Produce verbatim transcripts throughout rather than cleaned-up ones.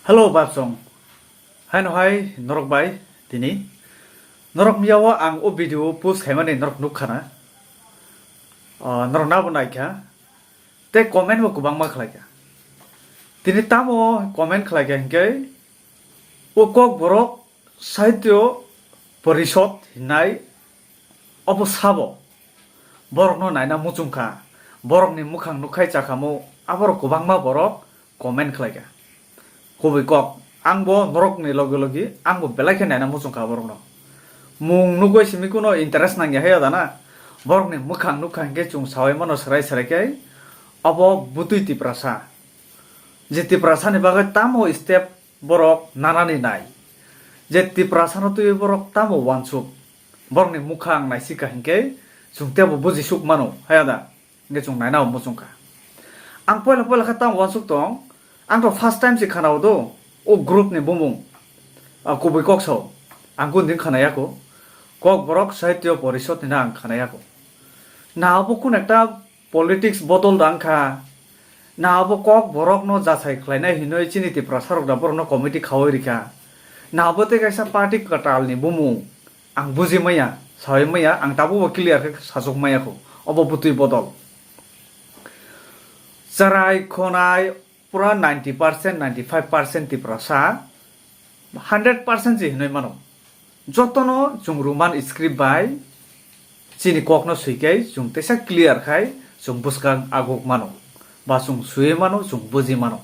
Hello, Babsong. Haino hai, norok bai, tini. Norok miyao ang o video post khaimani norok nukha na. Ah, norok nabo naikha. Tei comment bo kwbangma khlaikha. Tini tamo comment khlaikha hinkhe, o Kokborok Sahityo Porishod hinai obo sabo. Borokno naina muchungkha, borokni mukhang nukhai chakhamu, aborok kwbangma borok comment khlaikha. Kubui kok, angbo norokni logi logi, angbo belai khe naina muchungkha borokno. Mung nugwi simi kuno interest nangya hai dana, borokni mukhang nukha hinkhe chwng sawi mano serai serai khe, obo bwtwi Tiprasa. Je Tiprasani bagwi tamo step borok nanani nai. Je Tiprasano twiwi borok tamo uansuk. Borokni mukhang naisika hinkhe chwng teibo bujisuk mano, haya da? Hinkhe chwng nainao muchungkha. Ang poila poila khe tamo uansuk tong, ang to first time se khanao do, o group ni bumung, a, kubui kok sao. Ang kundin khanayako. Kokborok Sahityo Porishod hino ang khanayako. Na obo kun ekta politics bodol da wngkha. Na abo Kokborokno jachai khlainai hinwi chini Tiprasarok da borokno committee khaui rikha. Na abo tei kaisa party kwtalni bumung. Ang buji maya, saui maya, ang tabukbo clear khe sachuk maya kho. Obo bwtwi bodol. Chwrai khonai pura ninety percent, ninety five percent Tiprasa, hundred percent se hinwi mano. Jotono chwng Roman script bai chini kokno swikai chwng teisa clear khai chwng bwskang aguk mano, ba chwng swiwi mano, chwng buji mano.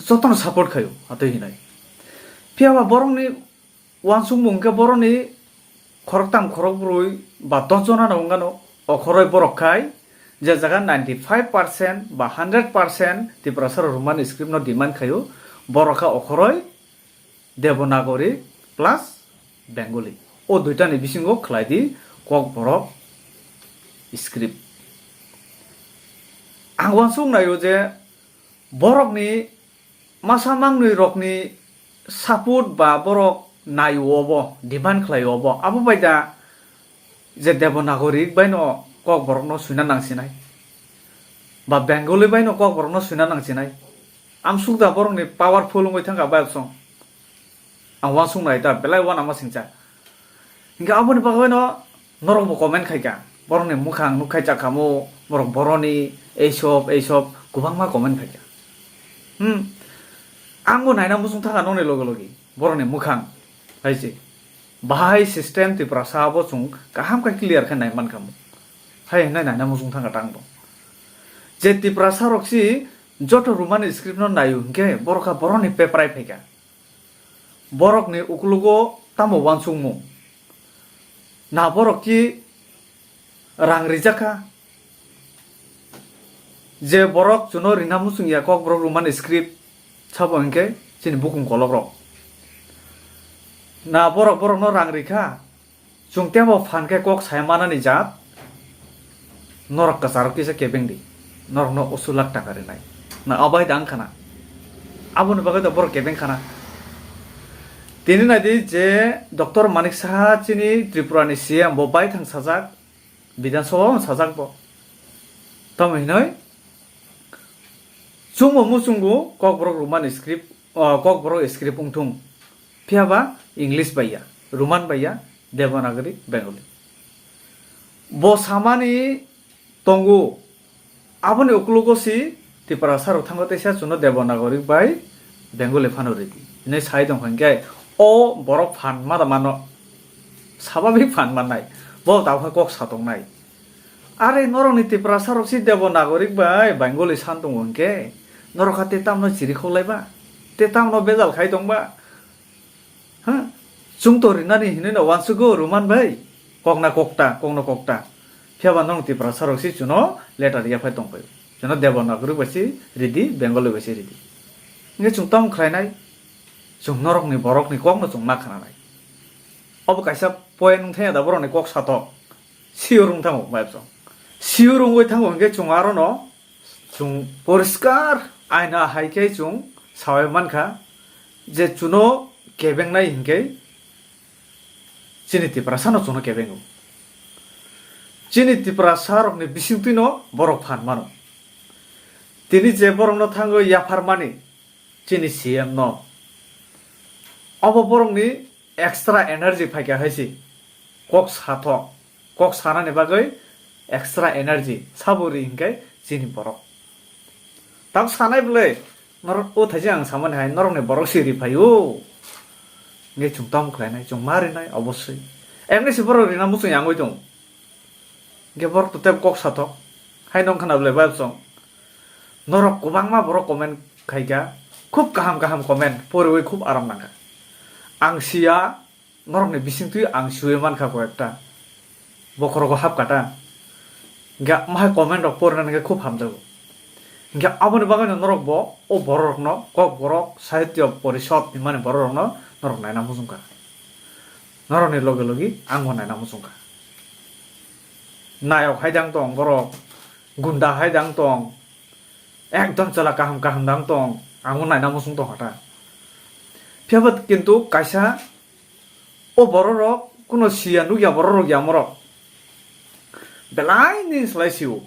Jotono support khaio, atwi hinai. Phiya ba borokni uansukmung khe borokni khoroktham khorokbrwi ba dos jona no wngano okhoroi borok khai, je jaga ninety five percent ba hundred percent Tiprasa rok Roman script no demand khaio, borok kha okhoroi Devanagari plus Bengali. O duitani bisingo khlai di Kokborok script. Ang uansuk naio je borokni masa mangnwi rokni support ba borok naio obo, demand khlaio obo. Abo bai da je Devanagari bai no Kokborok no swina nangsinai. Ba Bengali bai no Kokborok no swina nangsinai. Amsuk da borokni powerful wngwi thangkha bayapsong. Ang uansuk nai ta belai uanama singcha. Hinkhe aboni bagwi no norok bo comment khaikha. Borokni mukhang nukhai chakhamu, borok boroni, eisob, eisob, kwbangma comment khaikha. Hmm. Ang bo naina muchung thangkha nokni logi logi. Borokni mukhang. Hai se. Bahai system Tiprasa bo chwng kaham khe clear khe nai mankha mo. Hai hinai naina muchung thangkha tang bo. Je Tiprasa rok si joto Roman script no naio hinkhe borok kha borokni peprai phaikha. Borokni ukulugo tamo uansukmung? Na borok ki rang rijak kha? Je borok chuno rina muchung ya Kokborok Roman script sabo hinkhe chini bukhung kolok rok. Na borok borokno rang rikha? Chwng tebo phan khe kok sai manani jat, norok kwcharok kisa kebeng di, norokno usu lakh taka rinai. Na abai da wngkha na? Aboni bagwi da borok kebeng khana. Tini nai di je Doctor Manik Saha chini Tripura ni C M bo baithang sajak, Bidhan Sabha o sajak bo. Tamo hinoi chwngbo muchungo Kokborok Roman script, o, Kokborok script wngthung. Phiya ba English bai ya, Roman bai ya, Devanagari, Bengali. Bo samani tongo, aboni ukulugo si Tiprasa rok thango teisa chuno Devanagari bai Bengali phano ridi. Hinwi sai tongkha hinkhe o borok phan ma da mano, sababik phan mannai, bo tabukha kok satoknai. Are norokni Tiprasa rok si Devanagari bai Bengali san tongo hinkhe norok kha te tamno chiri kholai ba, te tamno bejal khai tong ba? Ha? Chwng to rinani hinwi no uansukgo Roman bai. Kokna kokta, kokno kokta. Phiya ba nong Tiprasa rok si chuno letter yaphai tongpai. Chuno Devanagari bai si ridi, Bengali bai si ridi. Nge chwng tamo khlainai? Chwng norokni borokni kokno chwng ma khnanai. Obo kaisa point wng thaya da borokni kok satok. Sure wng thango, bai chwng. Sure wngwi thango hinkhe chwng aro no Chwng poriskar aina hai khe chwng sawi mankha je chuno kebengnai hinkhe chini Tiprasa no chuno kebengo. Chini Tiprasa rokni bisingtwi no borok phan mano. Tini je borokno thango yapharmani, chini C M no. Obo borokni extra energy phaikha hai se. Kok sathok, kok sanani bagwi extra energy sabo ri hinkhe chini borok. Tam sanai bwle, norok o thaise ang samani hai, norokni borok se ri phaio. Nge chwng tam khlainai, chwng ma rinai, oboswi. Emni se borok rina muchung yangwi tongo. Hingke borok to tei kok sathok. Hai nong khna belai bai bosong. Norok kwbangma borok comment khaika. Khub kaham kaham comment poriwi khub aram nangkha. Ang siya, norokni bisingtwi ang siwi mankha koi ekta. Bokhorogo hapkha ta. Hingke mahai comment rok porina hingke khub hamjago. Hingke aboni bagwino norokbo o bororokno Kokborok Sahitya Porishad himani bororokno norok naina muchungkha. Norokni loge logi angbo naina muchungkha. Nayok hai dang tong borok, gunda hai dang tong, ekdom chwla kaham kaham dang tong, angbo naina muchung tongkha ta. Phiyaba kintu kaisa o bororok kuno siya nukya bororok yamorok belai nini slai sio,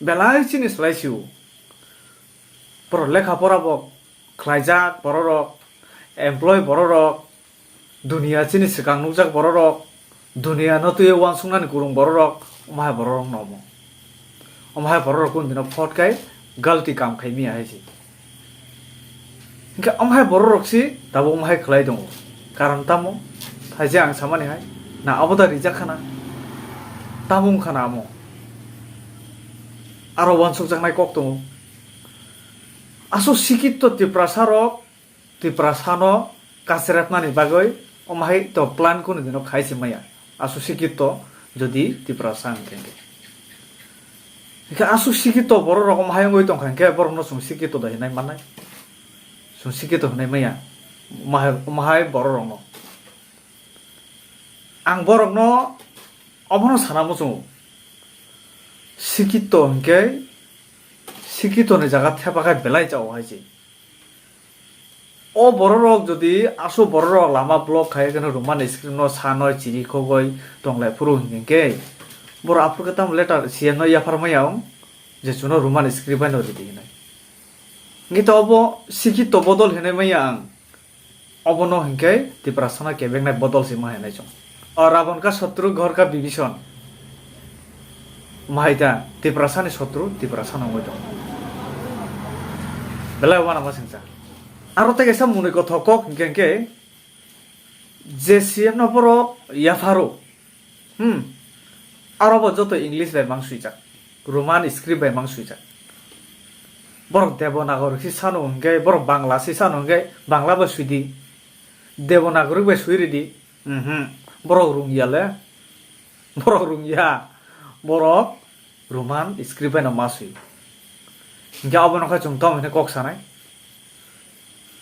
belai chini slai sio. Borok lekha pora bo khlaijak bororok, employee bororok, dunia chini swkang nukjak bororok, dunia no twiwi uansuknani kwrwng bororok, omo hai bororok no omo. Omo hai bororok kunu dino phot khai galti kam khai miya hai se. Hingke omo hai bororok si tabuk omo hai khlai tongo. Karon tamo? Thaise ang samani hai, na abo da rijak khana? Tamo wngkha na amo? Aro uansukjaknai kok tongo. Aswk sikito Tiprasa rok, Tiprasa no kasretmani bagwi omo hai to plan kunu dino khai se maya. Aswk sikito jodi Tiprasa hwnkhe. Hingke aswk sikito borok rok omo hai wngwi tongkha hingke borok no chwng sikito da hinai mannai. Chwng sikito hinai maya. Omo hai, omo hai borok rok no. Ang borok no omo no sana muchungo. Sikito hingke sikito ni jaga thepa khai belai chao hai se. O bororok jodi aswk bororok lama block khai kheno Roman script no sanoi chiri khogoi tonglai phuru hinkhe borok aphuru khe tamo letter C M no yaphar maya wng je chuno Roman script bai no ridi hinwi. Hinkhe to obo sikito bodol hinwi maya ang. Obono hinkhe Tiprasano kebeknai bodol se ma hinwi chwng. O Rabon ka sotru, ghor ka bibison. Mahai ta Tiprasani sotru, Tiprasano wngwi tongo. Belai uanama singcha. Aro tei kaisa mwnwi kothok kok hinkhe hinkhe J C M no borok yapharo. Hmm. Aro bo joto English bai mang swijak. Roman script bai mang swijak. Borok Devanagari si sano hinkhe, borok Bangla si sano hinkhe, Bangla bai swidi. Devanagari bai swi ridi. Mhm. Borok rungya le. Borok rungya. Borok Roman script bai no ma swi. Hinkhe abono khe chwng tamo hwnwi kok sanai.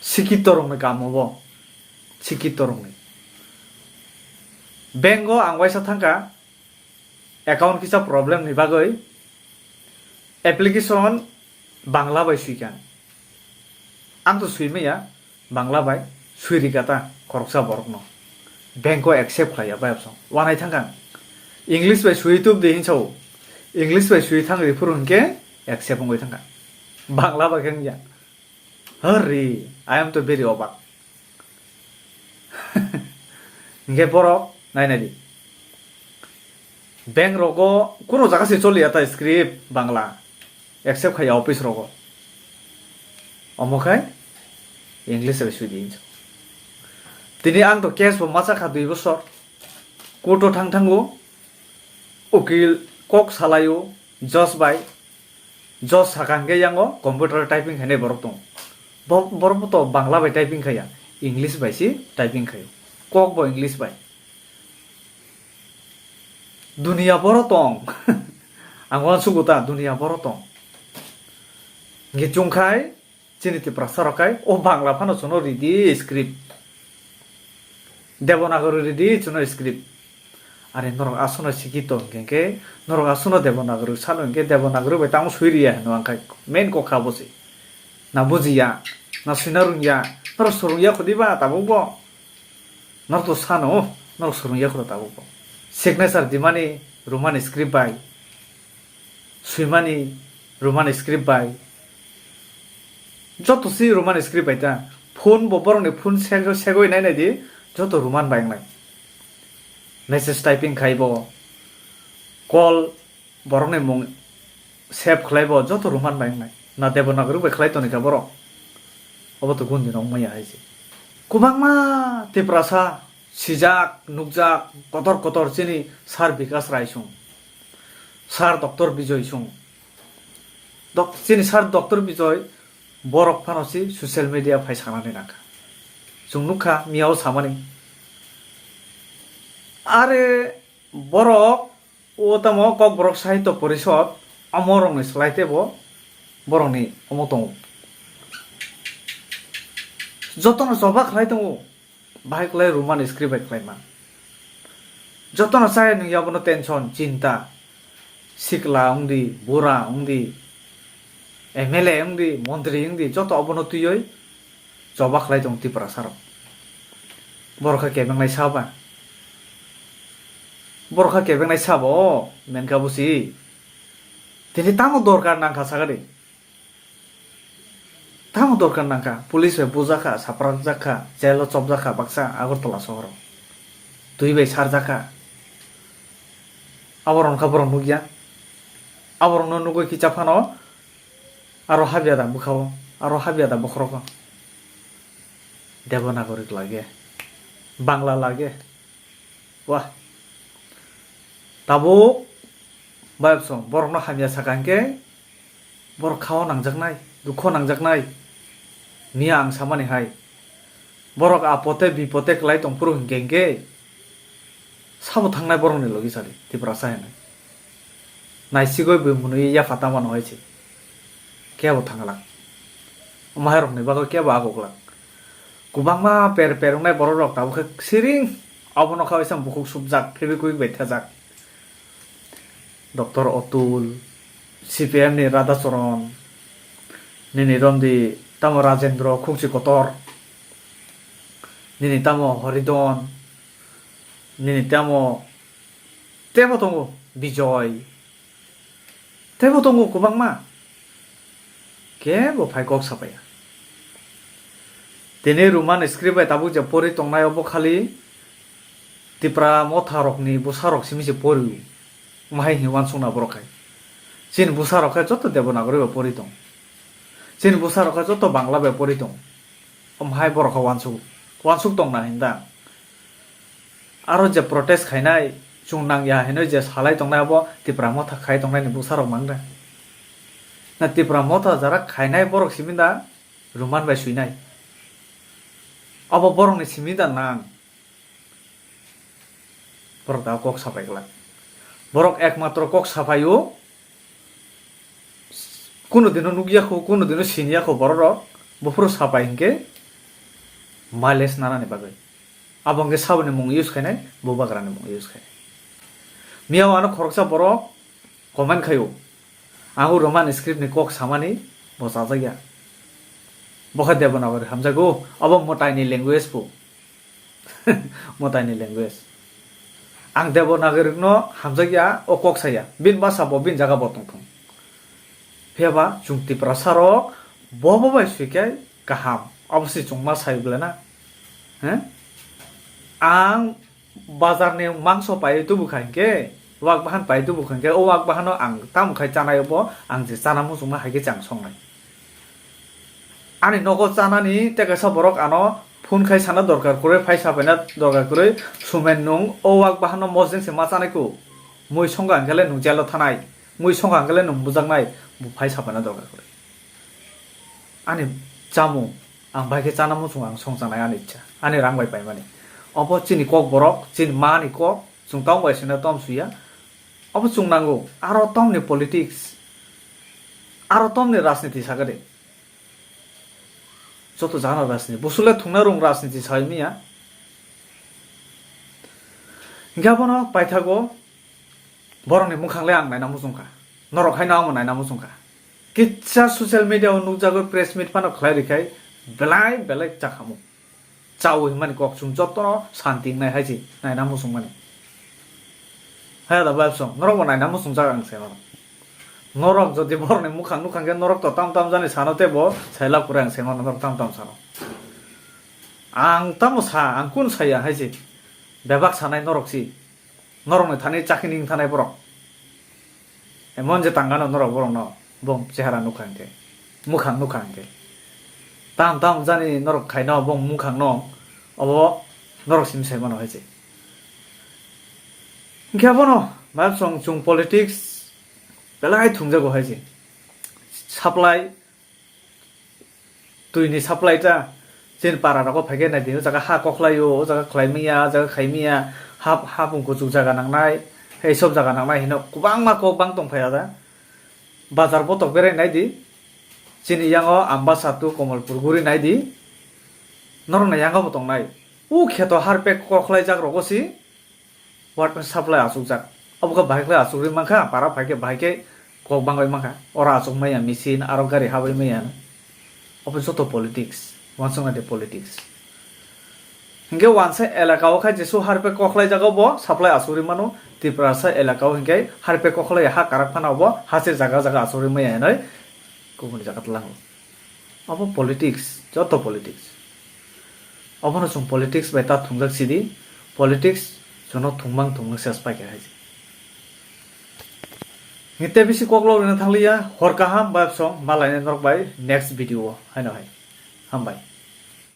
Sikito rokni kamo bo. Sikito rokni. Bank o ang waisa thangkha. Account kisa problem ni bagwi application Bangla bai swikha. Ang to swi maya Bangla bai swi rikha ta khoroksa borok no. Bank o accept khlaiya bai option. Wanai thangkha ang. English bai swi tubdi hinsao. English bai swi thang ri phuru hinkhe accept wngwi thangkha. Bangla bai khe wngya. Hurry, I am to very obak. Hinkhe borok nainai di. Bank rogo kuno jaga se choliya ta script Bangla. Accept khaiya office rogo. Omo khai English bai swi di hinjo. Tini ang to case bo macha kha dui bosor. Court o thang thango. Ukil kok salaio judge bai. Judge sakha hwnkhe yango computer typing khainai borok tongo. Bo-, borok bo to Bangla bai typing khaiya, English bai se typing khaio. Kok bo English bai. Duniya boro tong. Ang uansugo ta, duniya boro tong. Hwnkhe chwng khai, chini Tiprasa rok khai, o Bangla phano chwngno ridi script. Devanagari ridi chwngno script. Are norok aswkno sikito hwnkhe khe, norok aswkno Devanagari sano hwnkhe Devanagari bai tamo swi riya hino ang khai main kok kha bo se. Na bujiya, na swina rungya, norok swrwngya khudi ba tabuk bo. Norok to sano, norok swrwngya khuda tabuk bo. Signature dimani Roman script bai. Swimani Roman script bai. Joto si Roman script bai ta. Phone bo borokni phone seg-, segwi nai nai di, joto Roman bai wngnai. Message typing khai bo, call borokni mung save khlai bo, joto Roman bai wngnai. Na Devanagari bai khlai toni kha borok. Obo to gundino wngmaya hai se. Kwbangma Tiprasa sijak, nukjak, kotor kotor chini Sir Bikas Rai sung, Sir Doctor Bijoy sung. Dok-, chini Sir Doctor Bijoy borok phano si social media phai sanani nangkha. Chwng nukha miyao samani. Are borok o tamo Kokborok Sahitya Porishod omo rokni slai tebo borokni omo tongo. Jotono choba khlai tongo. Bahai kwlai Roman script bai khlai man. Jotono chaya nung yabono tension, chinta. Sikla wngdi, bura wngdi, M L A wngdi, montri wngdi, joto obono twiwi choba khlai tong Tiprasa rok. Borok kha kebengnai saba. Borok kha kebengnai saba o, menkha busi. Tini tamo dorkar nangkha sagadi. Tamo dorkar nangkha, police bai bujakha, saprakjakha, jail o chopjakha baksa Agartala sohoro. Twi bai sarjakha. Aborok wngkha borok nukya. Aborokno nugwi kicha phano aro habya da bwkhao, aro habya da bokhorogo. Devanagari lage, Bangla lage. Wah. Tabuk bayapsong borokno hamya saka hinkhe borok khao nangjaknai, dukho nangjaknai. Miya ang samani hai. Borok apote bipote kwlai tongphuru hinkhe hinkhe sabo thangnai borokni logi sadi Tiprasa hinwi. Naisigwi bui mwnwi yapha tama no hai se. Kebo thangla. Omo hai rokni bagwi kebo agoglak. Kwbangma per per wngnai borok rok tabuk khe siring. Abono kha waisa bukhuk subjak, Fevikwik bai thajak. Doctor Otul, C P M ni Radhacharan, nini romdi tamo Rajendra, Khukchi Kotor, nini tamo Horidon, nini tamo tebo tongo Bijoy, tebo tongo kwbangma. Kebo phai kok sapaya. Tini Roman script bai tabuk je pori tongnai obo khali Tipra motha rokni bwsa rok simi se pori. Mahai hinwi uansukna borok hai. Chini bwsa rok khe joto Devanagari bai pori tong. Chini bwsa rok khe joto Bangla bai pori tong. Omo hai borok khe uansuk, uansuk tongna hinda. Aro je protest khainai, chwng nangya hinwi je salai tongnai abo Tipra motha khai tongnaini bwsarok mangda. Na Tipra motha jara khainai borok simi da Roman bai swinai. Abo borokni simi da nang. Borok da kok sapai glak. Borok ekmatro kok sapaio, kuno dino nukya kho, kuno dino siniya kho borok rok, buphuru sapai hinkhe mileage nanani bagwi. Abo hinkhe saboni mung use khainai, bubagrani mung use khainai. Miyao ano khoroksa borok comment khaio, ang o Roman script ni kok samani bo chajakya. Bo khe Devanagari hamjago, abo mwtaini language bo. Mwtaini language. Ang Devanagari no hamjakya, o kok saya. Bini basa bo bini jaga bo tongthung. Phiya ba chwng Tiprasa rok bo bo bai swi khe kaham. Abo se chwng ma sai bwle na. He? Ang bazar ni mangso pai tubu kha hinkhe, wak bahan pai tubu kha hinkhe, o wak bahan no ang tamo khai chanai bo, ang je chana muchungma hai khe chang songnai. Ani nogo chanani tei kaisa borok ano phone khai sana dorkar kwrwi, phai sabaina dorkar kwrwi, Sumen nwng o wak bahanno mosdeng se ma chanai ku. Mui songkha hwnkhe le nwng jail o thanai, mui songkha hwnkhe le nwng bujaknai, bo phai sabaina dorkar kwrwi. Ani chamung ang bai khe chana muchung ang songchanai ani ichha, ani rang bai paimani. Obo chini kok borok, chini ma ni kok, chwng tong bai sina tom suya. Obo chwng nango, aro tongni politics, aro tongni rajniti sakha de. Joto jana rajniti. Bosole thungna rung rajniti sai miya. Hinkhe abono paithago borokni mukhang le ang naina muchungkha. Norok haino amo naina muchungkha. Kisa social media o nukjago press meet phano khlai rwkhai belai belai chakhamu. Chawi hwnmani kok chwng jotono santi wngnai hai se naina muchungmani. Haya da bai song, norok bo naina muchungjak ang se norok. Norok jodi borokni mukhang nukhang khe norok to tam tam jani sano tei bo saila kwrwi ang se mano norok tam tam sano. Ang tamo sa, ang kun saya hai se. Bebak sanai norok si. Norokni thani chakini wng thanai borok. Emon je tangano norok borokno bong chehara nukhang khe, mukhang nukhang khe. Tam tam jani norok khaino bong mukhangno obo norok sim sai mano hai se. Hingkhe abono, map song chung politics belai thungjago hai se. Supply, twi ni supply ta, chini para rogo phaikhe nai di, o jaga ha kokhlai o, o jaga khlai maya, o jaga khai maya, ha, ha bung kuchuk jaga nangnai, ei sob jaga nangnai hino kwbangma kok bang tong phai ada. Bazar botok berai nai di, chini yango Ambasa to Komolpur guri nai di, norok na yango bo tongnai. O kheto harpek kokhlai jak rogo si, water supply achukjak. Abo khe bahai khe achugwi mankha, para phai khe bahai khe kok bangwi mankha. Oro achuk maya machine, aro gari habai maya. Obo joto politics, wansuknai de politics. Hingke wansa elaka o khai jesu harpe kokhlai jaga bo supply achugwi mano, Tiprasa elaka o hingke harpe kokhlai ha karak phano bo hache jaga jaga achugwi maya hinoi kubuni jaga tlango. Abo politics, joto politics. Obono chwng politics bai ta thwngjak sidi, politics chwngno thwngmang thwngmang ses paikha hai. Ni tei bisi kok lok rwna thangliya, hor kaham, bayap song, malaini norok bai next video o, haino hai. Hambai.